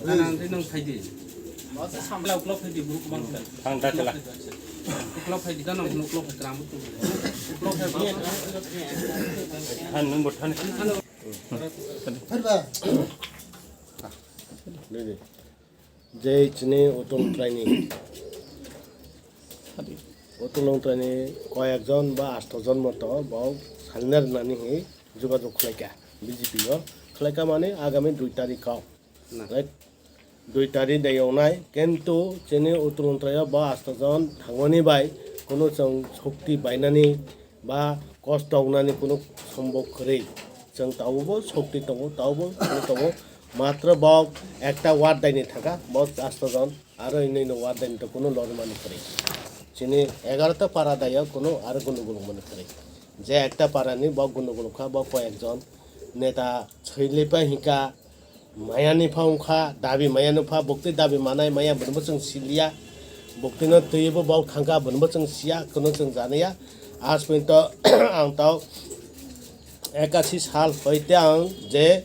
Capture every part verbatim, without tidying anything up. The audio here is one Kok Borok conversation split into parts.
Nang tei nang phaidi. Samla uklok phaidi, buruk mang. Thang da kela. Uklok phaidi, da nang uklok phaidi, ram uklok phaidi. Uklok phaidi. Than nung bo than. Nini. Je chini utung traini. Utung traini koyek jon ba asto jon moto bau salner nani hi jogajog khlaika B J P o. Khlaika mani agami dui tarik o. Right? Dui tarik de yongnai, kintu chini utung traio ba asto jon thangmani bai kunu chwng sukti bainani ba kosto wngnani kunu sombok kwrwi. Chwng tabukbo sukti tongo, tabukbo kunu tongo. Matro bok ekta ward daini thangkha, bok asto jon, aro inui no ward daini to kunu lormani kwrwi. Chini egarota para daio kunu aro gunu gulung mani kwrwi. Je ekta para ni bok gunu gulung kha, bok koi ekjon neta chwilipa hinka, Mayani pha wngkha, dabi mayano pha, bukti dabi manai maya, bonobo chwng siliya. Buktino twibo bok thangkha, bonobo chwng siya, kuno chwng janiya. Aaj porjonto ang tao ekasi sal hoite ang je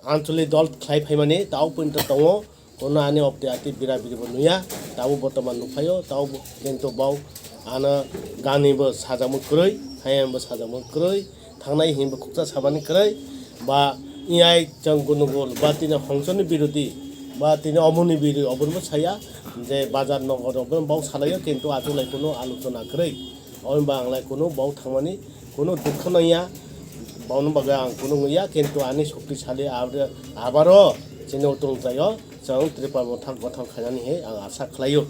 ancholi dol khlai phaimani, tao porjonto tongo. Kono ani opti ati bira biribo nuya, tabo botoman nukphaio, tao bo-, kintu bok ano gani bo sajamo kwrwi, hayam bo sajamo kwrwi, thangnai hinbo khuksa sabani kwrwi, ba iyai chwng gunugul, ba tini hongsoni birodi, ba tini omoni birodi, oborbo saya, je bazar nogor oborbo bok salaio, kintu achuk lai kono alochona kwrwi. Omo ba ang lai kono bok thangmani kono dukho nangya, bokno bagwi ang kono wngya, kintu ani shoktisali abro-, abaro chini utung jaio. Chwng Tripura mothak gothon khainani hai ang asa khlaio.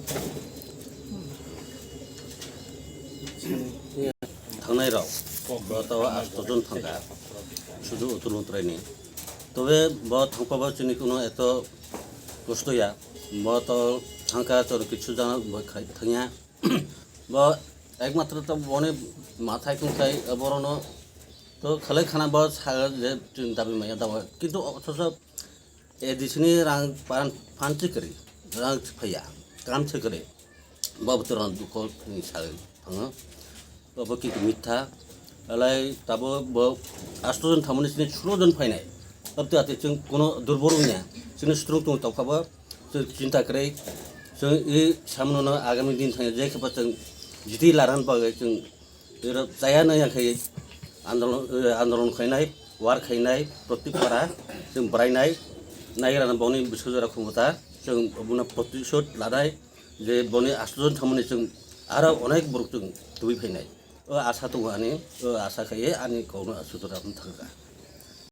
Thangnai rok, bo to asto jon thangkha, sudu utul utraini. Tobe bo thangpa bo chini kuno eto kosto ya. Bo to thangkha chwng kichu jana bo khai thangya. Bo ekmatro to boni mathai tongthai borono to khalai khana bo sa je chwng dabi maya dawa. Kintu othocho A D C ni rang pan, phan se kwrwi, rang se phaiya, kam se kwrwi. Bo botorano dukho ni sagwi thango. Bo, bo kintu mitha. Alai tabo bo asto jon thamani sini sulo jon phainai. Abte ate chwng kono durbol wngya. Chini strong tong tokha bo. Chwng chinta kwrwi. Chwng i samno no agami din thangya je khe bo chwng jiti laran bagwi chwng Ero chaya no ya khai andolon, eh, andolon khainai, war khainai, protip para, chwng bwrainai, nairano boni bwsajora khumota, chwng bono protisod lanai, je boni asto jon thangmani chwng aro onek borok chwng tubui phainai. O asa tongo ani, o asa khaiye ani kokno aswk jora thangkha.